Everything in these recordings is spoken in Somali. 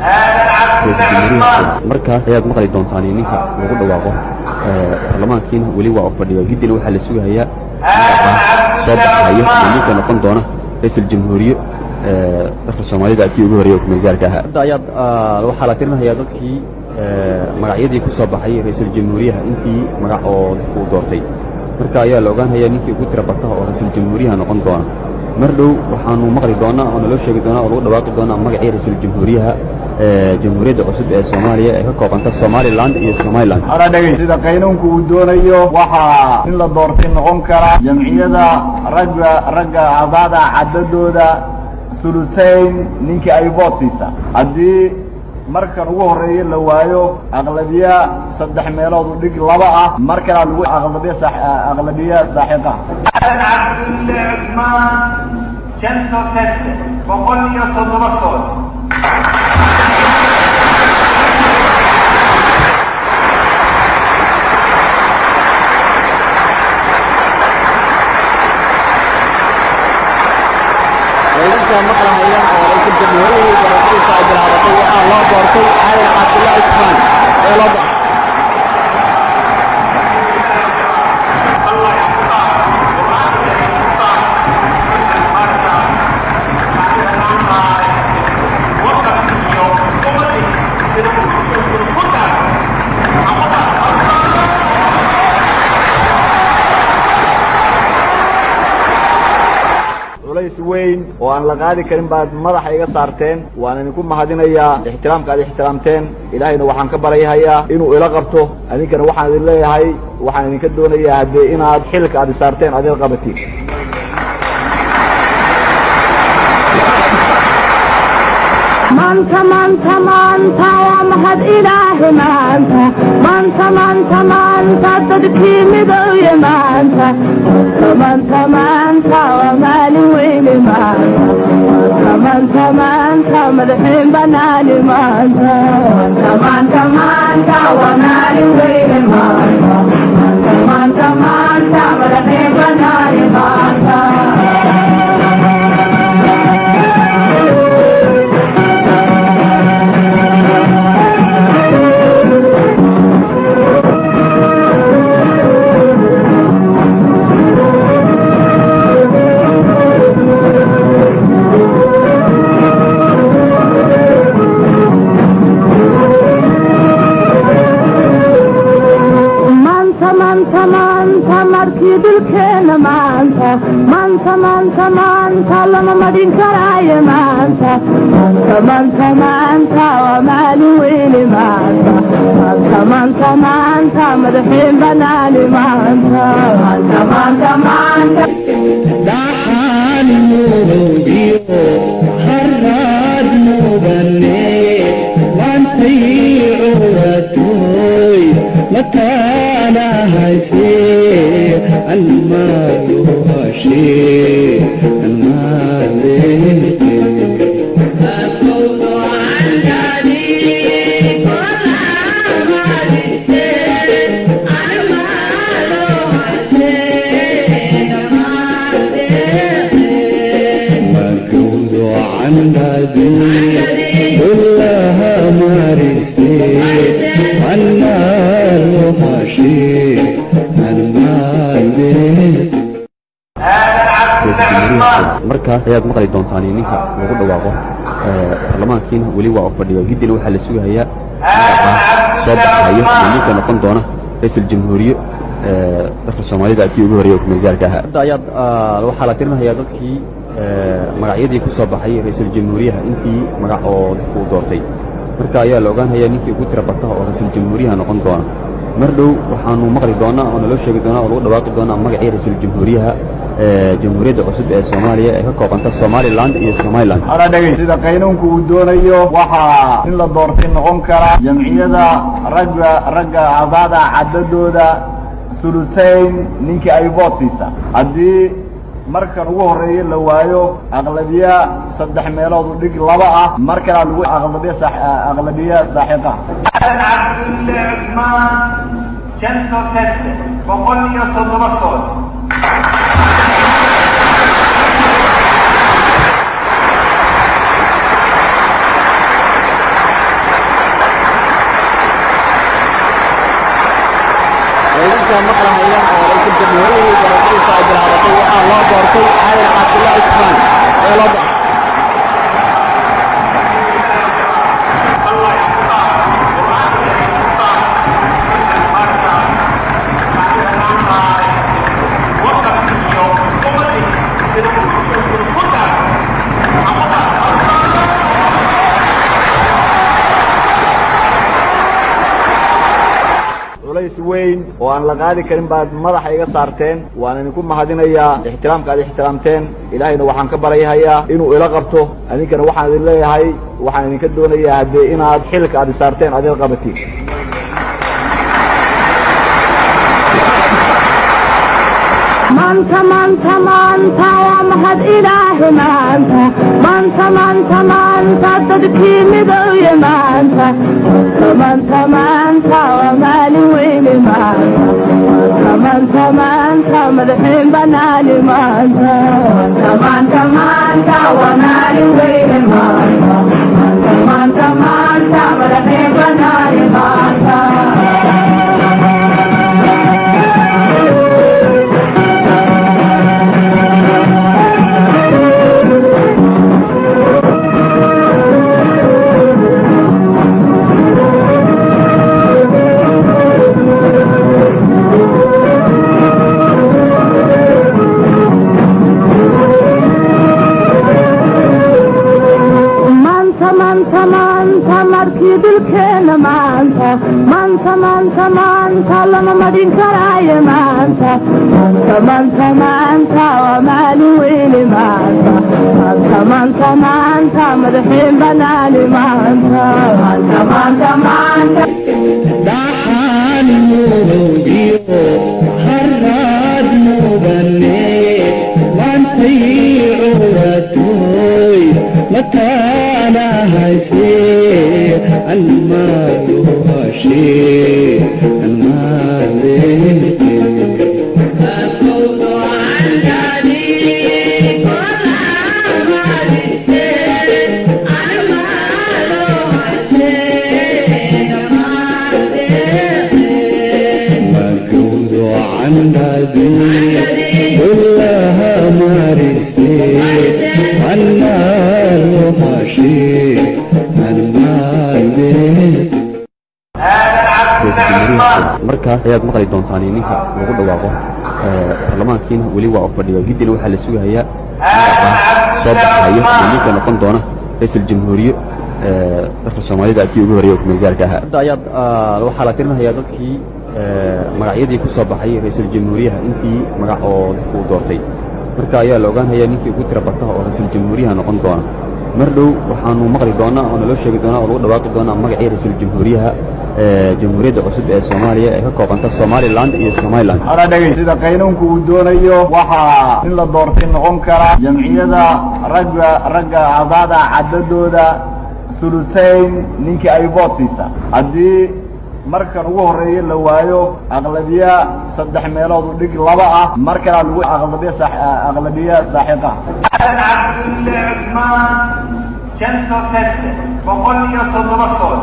Ra-iisul jamhuuriyaha. Markaas ayaad maqli doontaan ninka lagu dhawaaqo. Baarlamaankiina weli waa u fadhiya, giddina waxaa la sugahayaa magaca soo baxayo iyo ninka noqon doona ra-iisul jamhuuriye dalka Soomaalida kii ugu horreeyay oo kumeel gaarka ahaa. Hadda ayaad waxaa la tirinayaa dadkii magacyadii ku soo baxay ra-iisul jamhuuriyaha, intii magac oo dadku u doortay. Marka ayaa la ogaanhayaa ninkii ugu tira bataha oo ra-iisul jamhuuriyaha noqon doona. Mar dhow waxaanu maqli doonaa oo naloo sheegi doonaa oo lagu dhawaaqi doonaa magacii ra-iisul jamhuuriyaha jamhuuriyadda cusub ee Soomaaliya ee ka koobanta Somaliland iyo Somaliland. Hora dhegey, sida qaynuunku uu doonayo, waxaa in la doortay noqon kara jamciyada ragga acdaada cadadooda thuluthayn ninkii ay vote siisa. Haddii markan ugu horeeya la waayo aqlabiya saddex meelood u dhig laba ah, mar kalaa lagu aqlabiya saaxiqa. Aadan Cabdulle Cusmaan Janso Teste, 107 cod. Idinka maqlahaya oo ra-iisul jamhuuriyihii doorashadiisa ay bilaabatay. Waxaa loo doortay Aadan Cabdullaahi Cusmaan ee loo doortay. Culays weyn oo aan la qaadi karin baad madaxa iga saarteen. Waan idinku mahadinayaa ixtiraamka aad ixtiraamteen. Ilaahayna waxaan ka baryahayaa inuu ila qabto. Adinkana waxaan idin leeyahay, waxaan idinka doonayaa haddee inaad xilka aad saarteen aad ila qabatiin. Maanta, maanta, maanta waa mahad Ilaahi. Maanta, maanta, maanta, maanta dadkii midooye. Maanta, maanta, maanta waa maalin weyne. Maanta, maanta, maanta madaxiin banaani. Maanta, maanta, maanta waa maalin weyne. Maanta, maanta, maanta madaxiin banaani. Maanta. Maanta, maanta, maanta markii dhulkeena, maanta, maanta, maanta, maanta lama madin karaayo. Maanta, maanta, maanta, maanta waa maalin weyne. Maanta, maanta, maanta, maanta madaxiin banaani. Maanta, maanta, maanta, maanta. Dhaxaan murugiyo haraad mudane maantay cuwatoy mataana hayse almaalu hashe almaaleeqe. Magowdo candhadii kullaha marisee anmaalo hashee anmaaleeqe. Aadan Ra-iisul Cabdulle Cusmaan. jamhuuriyaha. Markaas ayaad maqli doontaan ninka lagu dhawaaqo. Baarlamaankiina weli waa u fadhiya, giddina waxaa la sugahayaa magaca soo baxayo iyo ninka noqon doona ra-iisul jamhuuriye dalka Soomaalida kii ugu horreeyay oo kumeel gaarka ahaa. Hadda ayaad waxaa la tirinayaa dadkii magacyadii ku soo baxay ra-iisul jamhuuriyaha, intii magac oo dadku u doortay. Marka ayaa la ogaanhayaa ninkii ugu tira bataha oo ra-iisul jamhuuriyaha noqon doona. Mar dhow waxaanu maqli doonaa oo naloo sheegi doonaa oo lagu dhawaaqi doonaa magacii ra-iisul jamhuuriyaha jamhuuriyadda cusub ee Soomaaliya ee ka koobanta Somaliland iyo Somaliland. Hora dhegey, sida qaynuunku uu doonayo, waxaa in la doortay noqon kara jamciyada ragga acdaada cadadooda thuluthayn ninkii ay vote siisa. Haddii markan ugu horeeya la waayo aqlabiya saddex meelood u dhig laba ah, mar kalaa lagu aqlabiya saaxiqa. Aadan Cabdulle Cusmaan Janso Teste, 107 cod. Idinkaa maqlahaya oo ra'iisul jamhuuriyihii doorashadiisa ay bilaabatay. Waxaa loo doortay Aadan Cabdullaahi Cusmaan ee loo doortay. Culays weyn oo aan la qaadi karin baad madaxa iga saarteen. Waan idinku mahadinayaa ixtiraamka aad ixtiraamteen. Ilaahayna waxaan ka baryahayaa inuu ila qabto. Adinkana waxaan idin leeyahay, waxaan idinka doonayaa haddee inaad xilka aad saarteen aad ila qabatiin. Maanta, maanta, maanta waa mahad Ilaahi. Maanta, maanta, maanta, maanta dadkii midooye. Maanta, maanta, maanta waa maalin weyne. Maanta, maanta, maanta madaxeen banaani. Maanta, maanta, maanta waa maalin weyne. Maanta, maanta, maanta madaxeen banaani. Maanta. Maanta, maanta, maanta markii dhulkeena, maanta, maanta, maanta, maanta lama madin karaaye. Maanta, maanta, maanta, maanta waa maalin weyne. Maanta, maanta, maanta, maanta madaxeen banaani. Maanta, maanta, maanta, maanta. Dhaxaan murugiyo haraad mudane maantay cuwatoy mataana hayse almaalu hashe almaalehe. Magowdo candhadii kullaha maristee annaalo hashee almaalehe. Markaa ayaad maqli doontaan ninka lagu dhawaaqo. Baarlamaankiina weli waa u fadhiya, giddina waxaa la sugahayaa magaca soo baxayo iyo ninka noqon doona ra'iisul jamhuuriye dalka Soomaalida kii ugu horreeyay oo kumeel gaarka ahaa. Hadda ayaad waxaa la tirinayaa dadkii magacyadii ku soo baxay ra'iisul jamhuuriyaha, intii magac oo dadku u doortay. Marka ayaa la ogaanhayaa ninkii ugu tira bataha oo ra'iisul jamhuuriyaha noqon doona. Mar dhow waxaanu maqli doonaa oo naloo sheegi doonaa oo lagu dhawaaqi doonaa magacii ra'iisul jamhuuriyaha jamhuuriyadda cusub ee Soomaaliya ee ka koobanta Somaliland iyo Somaliland. Hora dhegey, sida qaynuunku uu doonayo, waxaa in la doortay noqon kara jamciyada ragga adaada cadadooda thuluthayn ninkii ay vote siisa. Haddii markan ugu horreeya la waayo aqlabiya saddex meelood u dhig laba ah, mar kalaa lagu aqlabiya saaxiqa. Aadan Cabdulle Cusmaan, 107, 107 cod.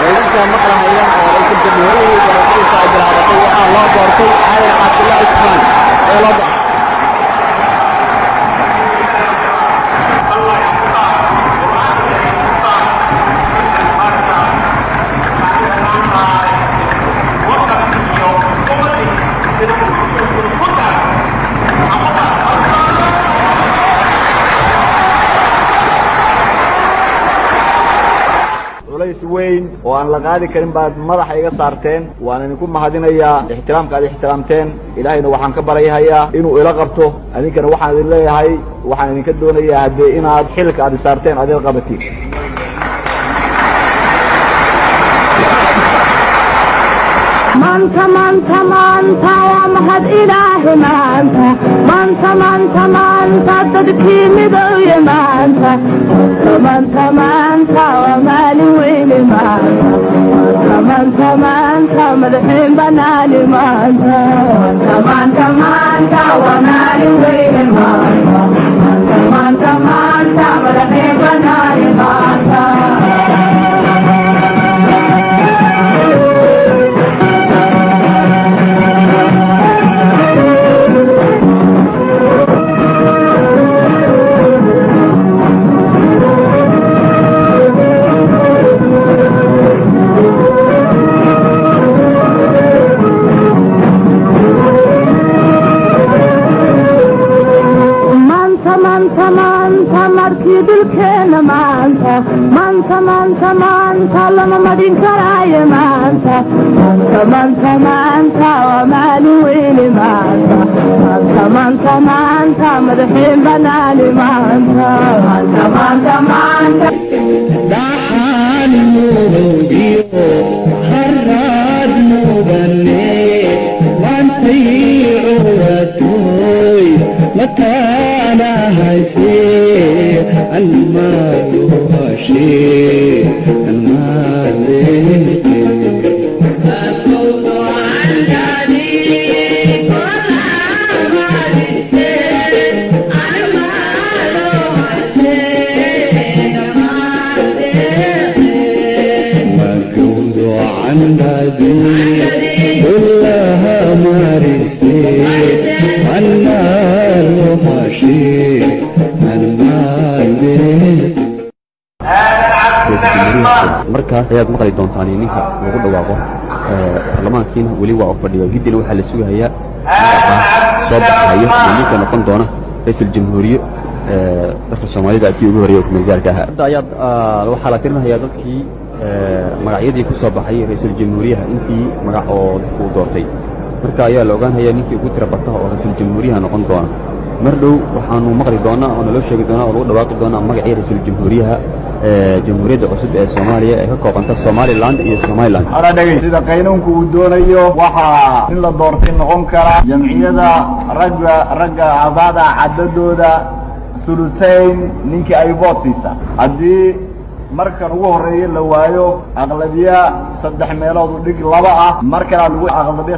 Idinkaa maqlahaya oo ra'iisul jamhuuriyihii doorashadiisa ay bilaabatay. Waxaa loo doortay Aadan Cabdullaahi Cusmaan ee loo doortay. Culays weyn oo aan la qaadi karin baad madaxa iga saarteen. Waan idinku mahadinayaa ixtiraamka aad ixtiraamteen. Ilaahayna waxaan ka baryahayaa inuu ila qabto. Adinkana waxaan idin leeyahay, waxaan idinka doonayaa haddee inaad xilka aad saarteen aad ila qabatiin. Maanta, maanta, maanta waa mahad Ilaahi. Ilaahi maanta, maanta, maanta, maanta dadkii midooye maanta, maanta, maanta waa maalin weyne maanta, maanta, maanta madaxeen banaani maanta, maanta, maanta waa maalin weyne maanta, maanta, maanta madaxeen banaani maanta. Maanta, maanta, maanta markii dhulkeena maanta, maanta, maanta, maanta lama madhin karaaye maanta, maanta, maanta, maanta waa maalin weyne maanta, maanta, maanta, maanta madaxeen banaani maanta, maanta, maanta, maanta. Dhaxaan mugdiyo haraad mudane maantay cuwatoy mataana hayse almaalu hashe almaaleeqe. Magowdo candhadii kullaha maristee annaalo hashee almaaleeqe. Markaa ayaad maqli doontaan ninka lagu dhawaaqo. Baarlamaankiina weli waa u fadhiya, giddina waxaa la sugahayaa magaca soo baxayo iyo ninka noqon doona ra-iisul jamhuuriye dalka Soomaalida kii ugu horreeyay oo kumeel gaarka ahaa. Hadda ayaad waxaa la tirinahayaa dadkii magacyadii ku soo baxay ra-iisul jamhuuriyaha, intii magac oo dadku u doortay. Marka ayaa la ogaanhayaa ninkii ugu tira bataha oo ra-iisul jamhuuriyaha noqon doona. Mar dhow waxaanu maqli doonaa oo naloo sheegi doonaa oo lagu dhawaaqi doonaa magacii ra-iisul jamhuuriyaha jamhuuriyadda cusub ee Soomaaliya ee ka koobanta Somaliland iyo Somaliland. Hora dhegey, sida qaynuunku uu doonayo, waxaa in la doortay noqon kara jamciyada ragga abaada cadadooda thuluthayn ninkii ay vote siisa. Haddii markan ugu horreeya la waayo aqlabiya saddex meelood u dhig laba ah, mar kalaa lagu aqlabiya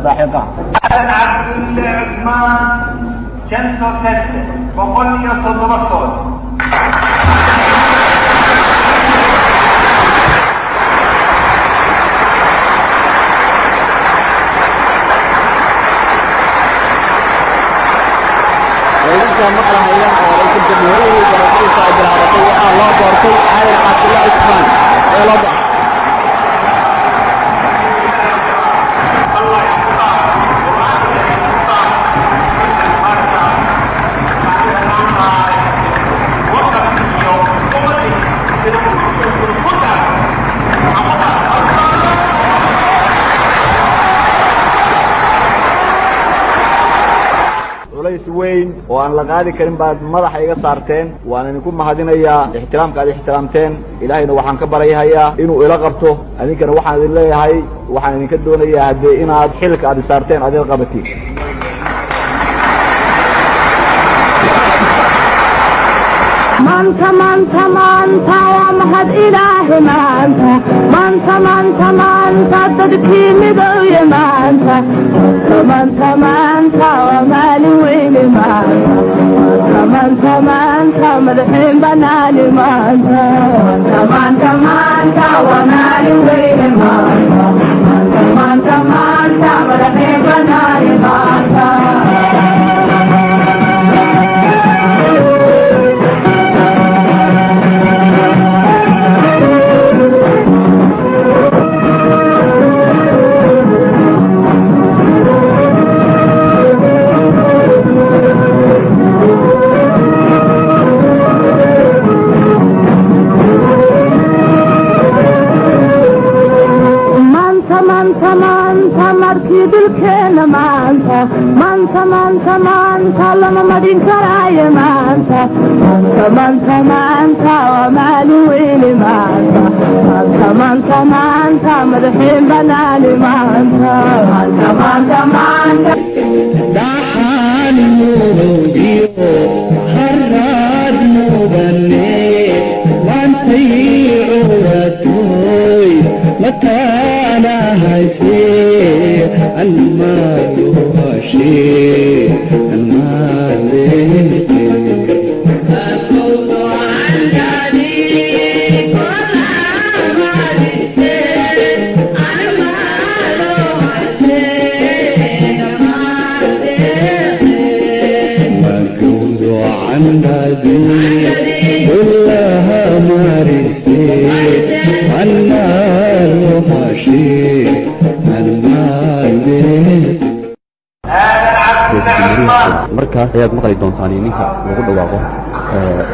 saaxiqa. Aadan Cabdulle Cusmaan 107, 107 cod. Idinka maqlahaya oo ra-iisul jamhuuriyihii doorashadiisa ay bilaabatay waxaa loo doortay Aadan Cabdullahi Cusmaan ee loo doortay. Culays weyn oo aan la qaadi karin baad madaxa iga saarteen. Waan idinku mahadinayaa ixtiraamka aad ixtiraamteen. Ilaahayna waxaan ka baryahayaa inuu ila qabto. Adinkana waxaan idin leeyahay, waxaan idinka doonayaa haddee inaad xilka aad isaarteen aad ila qabatiin. Maanta, maanta, maanta waa mahad Ilaahi maanta, maanta, maanta, maanta dadkii midooye maanta, maanta, maanta waa maalin weyne maanta, maanta, maanta madaxeen banaani maanta, maanta, maanta waa maalin weyne maanta, maanta, maanta madaxeen banaani maanta. Markii dhulkeena maanta, maanta, maanta, maanta lama madhin karaaye maanta, maanta, maanta, maanta waa maalin weyne maanta, maanta, maanta, maanta madaxiin banaani maanta, maanta, maanta, maanta. Dhaxaan murugiyo haraad mudane, maantay cuwatoy mataana hayse almaalu hashe almaaleeqe. Magowdo candhadii kullaha maristee, almaalu hashe almaaleeqe. Markaas ayaad maqli doontaan ninka lagu dhawaaqo.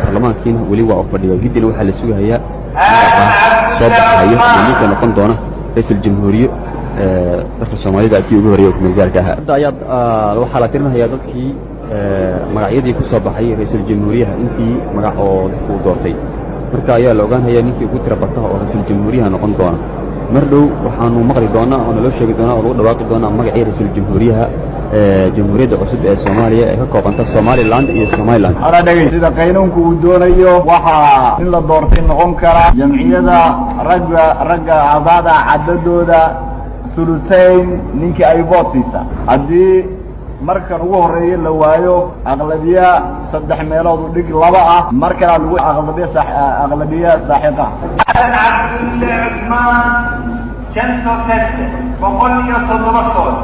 Baarlamaankiina weli waa u fadhiya, giddina waxaa la sugahayaa magaca soo baxayo iyo ninka noqon doona ra-iisul jamhuuriye dalka Soomaalida kii ugu horreeyay oo kumeel gaarka ahaa. Hadda ayaad waxaa la tirinayaa dadkii magacyadii ku soo baxay ra-iisul jamhuuriyaha, intii magac oo dadku u doortay. Marka ayaa la ogaanhayaa ninkii ugu tira bataha oo ra-iisul jamhuuriyaha noqon doona. Mar dhow waxaanu maqli doonaa oo naloo sheegi doonaa oo lagu dhawaaqi doonaa magacii ra-iisul jamhuuriyaha jamhuuriyadda cusub ee Soomaaliya ee ka koobanta Somaliland iyo Somaliland. Hana dhegey, sida qaynuunku uu doonayo, waxaa in la doortay noqon kara jamciyada ragga acdaada cadadooda thuluthayn ninkii ay vote siisa. Haddii markan ugu horreeya la waayo aqlabiya saddex meelood u dhig laba ah, mar kalaa lagu aqlabiya saaxiqa. Xasan Cabdulle Cusmaan 107, 107 cod.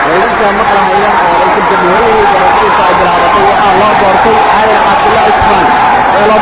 Idinka maqlahaya oo ra-iisul jamhuuriyihii doorashadiisa ay bilaabatay, waxaa loo doortay Aadan Cabdullahi Cusmaan ee loo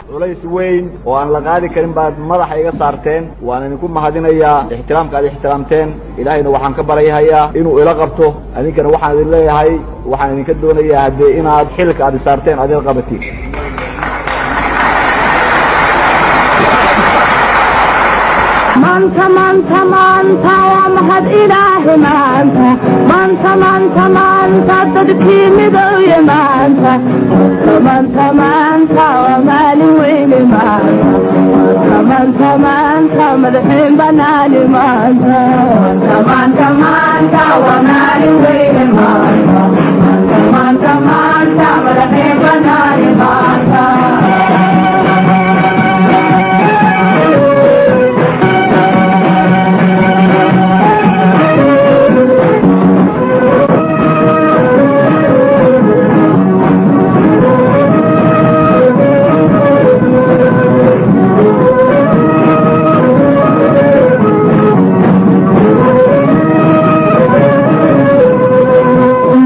Culays weyn oo aan la qaadi karin baad madaxa iga saarteen. Waan idinku mahadinayaa ixtiraamka aad ixtiraamteen. Ilaahayna waxaan ka baryahayaa inuu ila qabto. Adinkana waxaan idin leeyahay, waxaan idinka doonayaa haddee inaad xilka aad saarteen aad ila qabatiin. Maanta, maanta, maanta waa mahad Ilaahi maanta, maanta, maanta, maanta dadkii midooye maanta, maanta, maanta waa maalin weyne maanta, maanta, maanta madaxiin banaani maanta, maanta, maanta waa maalin weyne maanta, maanta, maanta madaxiin banaani maanta.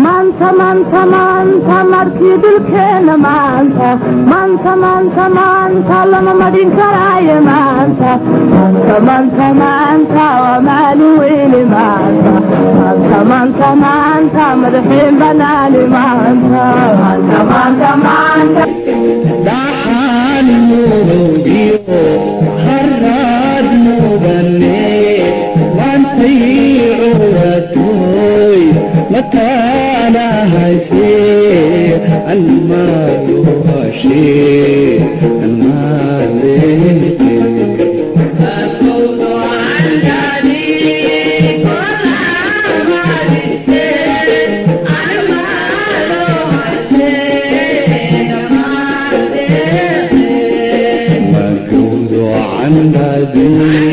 Maanta, maanta, maanta markii dhulkeena maanta, maanta, maanta, maanta lama madhin karaaye maanta, maanta, maanta, maanta waa maalin weyne maanta, maanta, maanta, maanta madaxiin banaani maanta, maanta, maanta, maanta. Dhaxaan murugiyo haraad mudane, maantay cuwatoy mataana hayse almaalu hashe almaaleeqe. Magowdo candhadii.